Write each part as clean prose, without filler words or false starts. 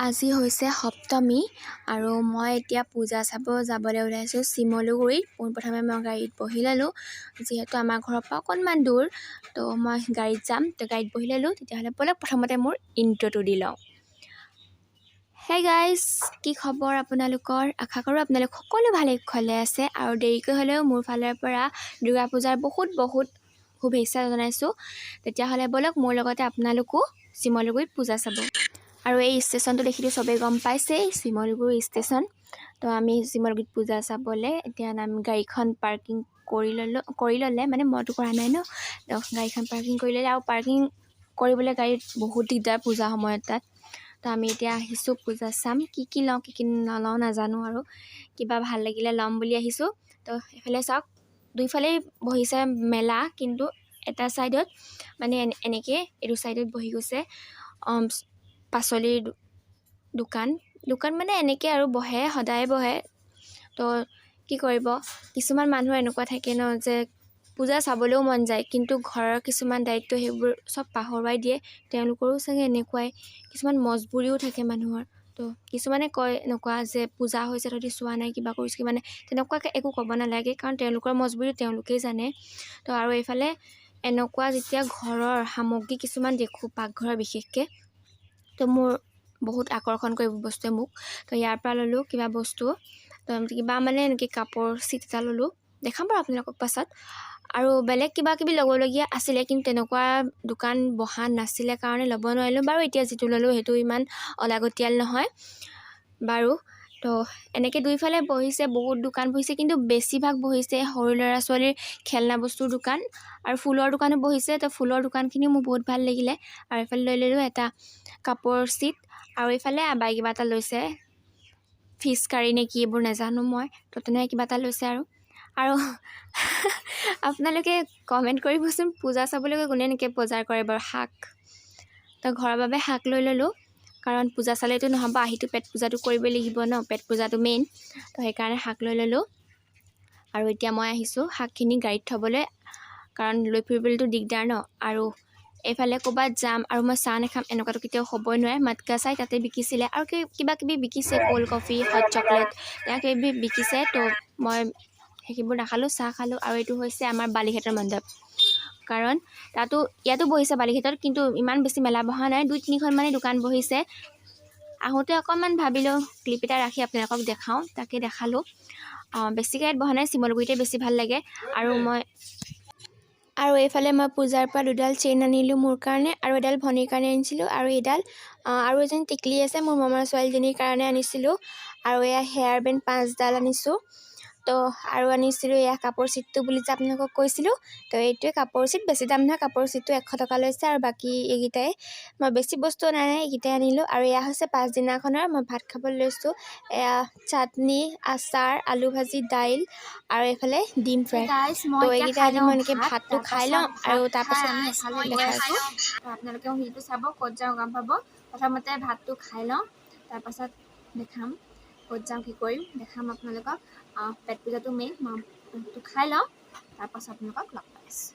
আজি হৈছে সপ্তমী আৰু মই এতিয়া পূজা চাব যাবলৈ ওলাইছোঁ শিমলুগুৰিত। পোনপ্ৰথমে মই গাড়ীত বহি ল'লোঁ, যিহেতু আমাৰ ঘৰৰ পৰা অকণমান দূৰ, তো মই গাড়ীত যাম, তো গাড়ীত বহি ল'লোঁ। তেতিয়াহ'লে ব'লক, প্ৰথমতে মোৰ ইণ্ট্ৰ'টো দি লওঁ। হে গাইজ, কি খবৰ আপোনালোকৰ? আশা কৰোঁ আপোনালোক সকলো ভালে কুশলে আছে আৰু দেৰিকৈ হ'লেও মোৰ ফালৰ পৰা দুৰ্গা পূজাৰ বহুত বহুত শুভেচ্ছা জনাইছোঁ। তেতিয়াহ'লে ব'লক, মোৰ লগতে আপোনালোকো শিমলুগুৰিত পূজা চাব। আৰু এই ষ্টেচনটো দেখিতো চবেই গম পাইছেই, শিমলুগুৰি ষ্টেচন। তো আমি শিমলুগুৰিত পূজা চাবলৈ এতিয়া নাম গাড়ীখন পাৰ্কিং কৰি ল'লোঁ। কৰি ল'লে মানে মইতো কৰা নাই ন। তো গাড়ীখন পাৰ্কিং কৰি ল'লে আৰু পাৰ্কিং কৰিবলৈ গাড়ীত বহুত দিগদাৰ পূজা সময়ত তাত। তো আমি এতিয়া আহিছোঁ পূজা চাম। কি কি লওঁ, কি কি নলওঁ নাজানো আৰু কিবা ভাল লাগিলে ল'ম বুলি আহিছোঁ। তো এইফালে চাওক, দুইফালেই বহিছে মেলা, কিন্তু এটা ছাইডত মানে এনেকৈ এইটো ছাইডত বহি গৈছে পাচলিৰ দোকান। দোকান মানে এনেকৈ আৰু বহে, সদায় বহে। তো কি কৰিব, কিছুমান মানুহ এনেকুৱা থাকে ন যে পূজা চাবলৈও মন যায়, কিন্তু ঘৰৰ কিছুমান দায়িত্ব সেইবোৰ চব পাহৰুৱাই দিয়ে। তেওঁলোকৰো চাগে এনেকুৱাই কিছুমান মজবুৰিও থাকে মানুহৰ। তো কিছুমানে কয় এনেকুৱা যে পূজা হৈছে, তহঁতি চোৱা নাই, কিবা কৰিছ, মানে তেনেকুৱাকৈ একো ক'ব নালাগে, কাৰণ তেওঁলোকৰ মজবুৰি তেওঁলোকেই জানে। তো আৰু এইফালে এনেকুৱা যেতিয়া ঘৰৰ সামগ্ৰী কিছুমান দেখোঁ, পাকঘৰৰ বিশেষকৈ, তো মোৰ বহুত আকৰ্ষণ কৰে এইবোৰ বস্তুৱে মোক। তো ইয়াৰ পৰা ল'লোঁ কিবা বস্তু। তো কিবা মানে এনেকৈ কাপোৰ চিট এটা ল'লোঁ, দেখাম বাৰু আপোনালোকক পাছত। আৰু বেলেগ কিবা কিবি ল'বলগীয়া আছিলে, কিন্তু তেনেকুৱা দোকান বহা নাছিলে কাৰণে ল'ব নোৱাৰিলোঁ বাৰু। এতিয়া যিটো ল'লোঁ সেইটো ইমান অলাগতিয়াল নহয় বাৰু। তো এনেকৈ দুইফালে বহিছে, বহুত দোকান বহিছে, কিন্তু বেছিভাগ বহিছে সৰু ল'ৰা ছোৱালীৰ খেলনা বস্তুৰ দোকান আৰু ফুলৰ দোকানো বহিছে। তো ফুলৰ দোকানখিনিও মোৰ বহুত ভাল লাগিলে। আৰু এইফালে লৈ ল'লোঁ এটা কাপোৰৰ চিট আৰু এইফালে আবাই কিবা এটা লৈছে, ফিছ কাৰী নে কি এইবোৰ নাজানো মই। তো তেনেকৈ কিবা এটা লৈছে। আৰু আৰু আপোনালোকে কমেণ্ট কৰিবচোন, পূজা চাবলৈ গৈ কোনে এনেকৈ বজাৰ কৰে বাৰু শাক? তো ঘৰৰ বাবে শাক লৈ ল'লোঁ, কাৰণ পূজা চালেতো নহ'ব, আহিতো পেট পূজাটো কৰিবই লাগিব ন, পেট পূজাটো মেইন। তো সেইকাৰণে শাক লৈ ল'লোঁ। আৰু এতিয়া মই আহিছোঁ শাকখিনি গাড়ীত থ'বলৈ, কাৰণ লৈ ফুৰিবলৈতো দিগদাৰ ন। আৰু এইফালে ক'ৰবাত যাম আৰু মই চাহ নাখাম এনেকুৱাতো কেতিয়াও হ'বই নোৱাৰে। মটকা চাই তাতে বিকিছিলে আৰু কিবা কিবি বিকিছে, ক'ল্ড কফি, হট চকলেট, তেনেকৈ কিবি বিকিছে। তো মই সেইবোৰ নাখালোঁ, চাহ খালোঁ। আৰু এইটো হৈছে আমাৰ বালিঘাটৰ মণ্ডপ, কাৰণ তাতো ইয়াতো বহিছে বালিঘাটত, কিন্তু ইমান বেছি মেলা বহা নাই, দুই তিনিখন মানে দোকান বহিছে। আহোঁতে অকণমান ভাবিলোঁ ক্লিপ এটা ৰাখি আপোনালোকক দেখাওঁ, তাকে দেখালোঁ। বেছিকৈ ইয়াত বহা নাই, শিমলুগুৰিতে বেছি ভাল লাগে। আৰু মই আৰু এইফালে মই পূজাৰ পৰা দুডাল চেইন আনিলোঁ মোৰ কাৰণে আৰু এডাল ভনীৰ কাৰণে আনিছিলোঁ আৰু এইডাল আৰু এজনী টিকলি আছে, মোৰ মামাৰ ছোৱালীজনীৰ কাৰণে আনিছিলোঁ। আৰু এয়া হেয়াৰ বেণ্ড পাঁচডাল আনিছোঁ। তো আৰু আনিছিলোঁ এয়া কাপোৰ চিটটো বুলি যে আপোনালোকক কৈছিলোঁ, তো এইটোৱে কাপোৰ চিট। বেছি দাম নহয়, কাপোৰ চিটটো 100 টকা লৈছে। আৰু বাকী এইকেইটাই, মই বেছি বস্তু অনা নাই, এইকেইটাই আনিলোঁ। আৰু এয়া হৈছে পাছদিনাখনৰ, মই ভাত খাবলৈ লৈছোঁ। এয়া চাটনি, আচাৰ, আলু ভাজি, দাইল আৰু এইফালে ডিম ফ্ৰাই। গাইজ, মই তো এতিয়া এইকেইটা খাই আনি লওঁ মই এনেকৈ ভাত। ভাতটো খাই তাৰপাছত লওঁ আৰু ভাত খাই তাৰপাছত আমি এফালে গৈ দেখাই আছোঁ। আছোঁ। তো আপোনালোকেও ভিডিঅ'টো চাব, ক'ত যাওঁ গম পাব। প্ৰথমতে ভাতটো খাই লওঁ, তাৰপাছত দেখাম ক'ত যাওঁ, কি কৰিম দেখাম আপোনালোকক। পেট পূজাটো মেইন। মই ভাতটো খাই লওঁ, তাৰপাছত আপোনালোকক লগ পাই আছোঁ।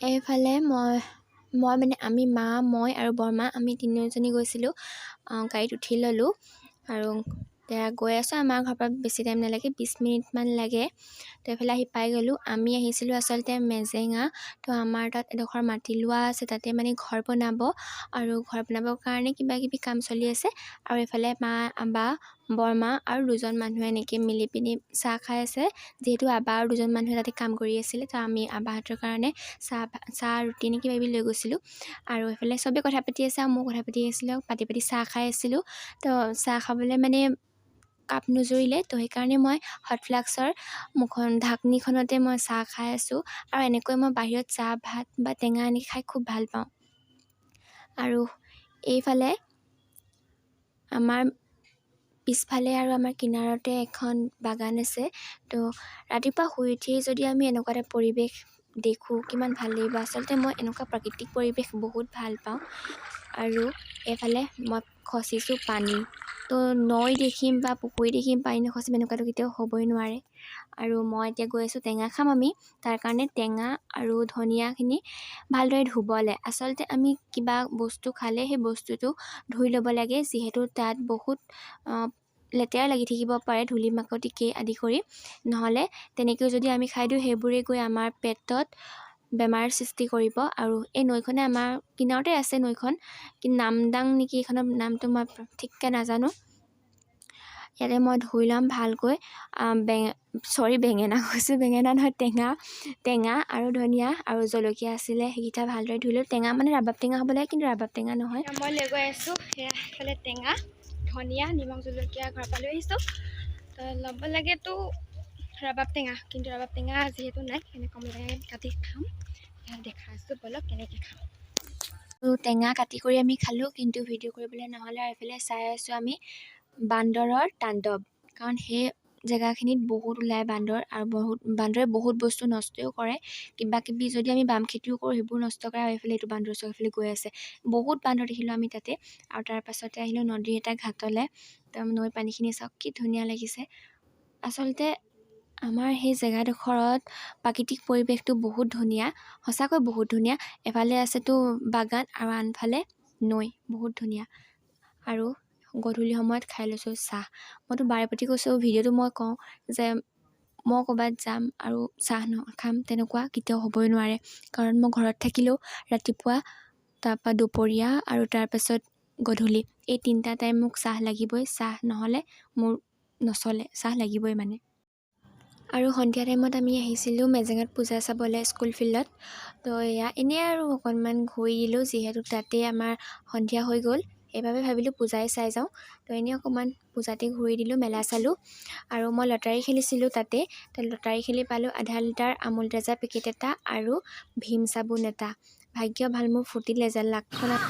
এইফালে মই মই মানে আমি মা, মই আৰু বৰমা, আমি তিনিওজনী গৈছিলোঁ। গাড়ীত উঠি ল'লোঁ আৰু এতিয়া গৈ আছোঁ। আমাৰ ঘৰৰ পৰা বেছি টাইম নালাগে, 20 মিনিটমান লাগে। তো এইফালে আহি পাই গ'লোঁ। আমি আহিছিলোঁ আচলতে মেজেঙা। তো আমাৰ তাত এডোখৰ মাটি লোৱা আছে, তাতে মানে ঘৰ বনাব আৰু ঘৰ বনাবৰ কাৰণে কিবা কিবি কাম চলি আছে। আৰু এইফালে মা, আবা, বৰমা আৰু দুজন মানুহে এনেকৈ মিলি পিনি চাহ খাই আছে। যিহেতু আবা আৰু দুজন মানুহে তাতে কাম কৰি আছিলে, তো আমি আবাহঁতৰ কাৰণে চাহ চাহ, ৰুটি নে কিবা কিবি লৈ গৈছিলোঁ। আৰু এইফালে চবেই কথা পাতি আছে আৰু ময়ো কথা পাতি আছিলোঁ, পাতি পাতি চাহ খাই আছিলোঁ। তো চাহ খাবলৈ মানে কাপ নুজুৰিলে, তো সেইকাৰণে মই হট ফ্লাক্সৰ মুখখন ঢাকনিখনতে মই চাহ খাই আছোঁ। আৰু এনেকৈ মই বাহিৰত চাহ, ভাত বা টেঙা আনি খাই খুব ভাল পাওঁ। আৰু এইফালে আমাৰ পিছফালে আৰু আমাৰ কিনাৰতে এখন বাগান আছে। তো ৰাতিপুৱা শুই উঠিয়েই যদি আমি এনেকুৱা এটা পৰিৱেশ দেখোঁ, কিমান ভাল লাগিব! আচলতে মই এনেকুৱা প্ৰাকৃতিক পৰিৱেশ বহুত ভাল পাওঁ। আৰু এইফালে মই খচিছোঁ পানী। তো নৈ দেখিম বা পুখুৰী দেখিম, পানী নখচিম, এনেকুৱাতো কেতিয়াও হ'বই নোৱাৰে। আৰু মই এতিয়া গৈ আছোঁ টেঙা খাম আমি, তাৰ কাৰণে টেঙা আৰু ধনিয়াখিনি ভালদৰে ধুবলৈ। আচলতে আমি কিবা বস্তু খালে সেই বস্তুটো ধুই ল'ব লাগে, যিহেতু তাত বহুত লেতেৰা লাগি থাকিব পাৰে, ধূলি মাকতিকে আদি কৰি। নহ'লে তেনেকৈও যদি আমি খাই দিওঁ, সেইবোৰে গৈ আমাৰ পেটত বেমাৰ সৃষ্টি কৰিব। আৰু এই নৈখনে আমাৰ কিনাৰতে আছে নৈখন, কি নামদাং নেকি এইখনৰ নামটো মই ঠিককৈ নাজানো। ইয়াতে মই ধুই ল'ম ভালকৈ। বেঙেনা কৈছোঁ, বেঙেনা নহয়, টেঙা। টেঙা আৰু ধনিয়া আৰু জলকীয়া আছিলে, সেইকেইটা ভালদৰে ধুই ল'লোঁ। টেঙা মানে ৰাবাব টেঙা হ'ব লাগে, কিন্তু ৰাবাব টেঙা নহয়। মই লৈ গৈ আছোঁ সেয়া এইফালে টেঙা, ধনিয়া, নিমখ, জলকীয়া ঘৰৰ পৰা লৈ আহিছোঁ। তো ল'ব লাগেতো ৰাবাব টেঙা, কিন্তু ৰাবাব টেঙা যিহেতু নাই, সেইকাৰণে কমলা টেঙা কাটি খাম। দেখাই আছোঁ ব'লক কেনেকৈ খাম। টেঙা কাটি কৰি আমি খালোঁ, কিন্তু ভিডিঅ' কৰিবলৈ নহ'লে। আৰু এইফালে চাই আছোঁ আমি বান্দৰৰ তাণ্ডৱ, কাৰণ সেই জেগাখিনিত বহুত ওলায় বান্দৰ, আৰু বহুত বান্দৰে বহুত বস্তু নষ্টও কৰে। কিবা কিবি যদি আমি বাম খেতিও কৰোঁ, সেইবোৰ নষ্ট কৰে। আৰু এইফালে এইটো বান্দৰ চব এইফালে গৈ আছে, বহুত বান্দৰ দেখিলোঁ আমি তাতে। আৰু তাৰ পাছতে আহিলোঁ নদীৰ এটা ঘাটলৈ। তো নৈৰ পানীখিনি চাওক কি ধুনীয়া লাগিছে। আচলতে আমাৰ সেই জেগাডোখৰত প্ৰাকৃতিক পৰিৱেশটো বহুত ধুনীয়া, সঁচাকৈ বহুত ধুনীয়া। এফালে আছেতো বাগান আৰু আনফালে নৈ, বহুত ধুনীয়া। আৰু গধূলি সময়ত খাই লৈছোঁ চাহ। মইতো বাৰে প্ৰতি কৈছোঁ, ভিডিঅ'টো মই কওঁ যে মই ক'ৰবাত যাম আৰু চাহ খাম, তেনেকুৱা কেতিয়াও হ'বই নোৱাৰে। কাৰণ মই ঘৰত থাকিলেও ৰাতিপুৱা, তাৰপৰা দুপৰীয়া আৰু তাৰপাছত গধূলি, এই তিনিটা টাইম মোক চাহ লাগিবই। চাহ নহ'লে মোৰ নচলে, চাহ লাগিবই মানে। আৰু সন্ধিয়া টাইমত আমি আহিছিলোঁ মেজেঙাত পূজা চাবলৈ স্কুল ফিল্ডত। তো এয়া এনেই আৰু অকণমান ঘূৰি দিলোঁ, যিহেতু তাতেই আমাৰ সন্ধিয়া হৈ গ'ল, সেইবাবে ভাবিলোঁ পূজাই চাই যাওঁ। তো এনেই অকণমান পূজাতে ঘূৰি দিলোঁ, মেলা চালোঁ। আৰু মই লটাৰী খেলিছিলোঁ তাতে। তো লটাৰী খেলি পালোঁ আধা লিটাৰ আমুল তাজা পেকেট এটা আৰু ভীম চাবোন এটা। ভাগ্য ভাল মোৰ ফুটিলে যে লাখখনত।